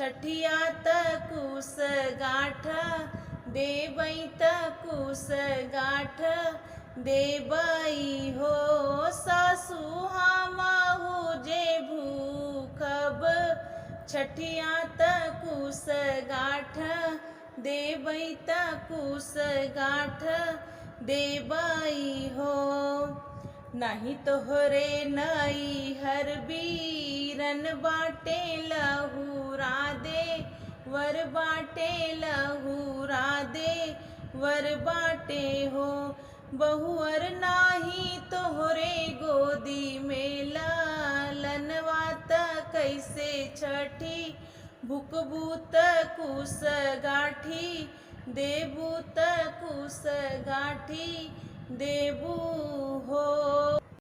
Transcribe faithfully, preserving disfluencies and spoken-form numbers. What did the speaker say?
छठिया त कुस गाँठ देबई, त कुस गाँठ देबई हो। सासू हमहू जे भूखब, छठिया त कुस गाँठ देबई, त कुस गाँठ देबई हो। नाही तोहरे नैहर बीरन बाटे लहुरा दे, वर बाटे लहुरा दे, वर बाटे हो। बहुअर नाही तोहरे गोदी में लालनवा, त कैसे छठी भुकबू त कुस गाँठी देबू, त कुस गाँठी देबू हो।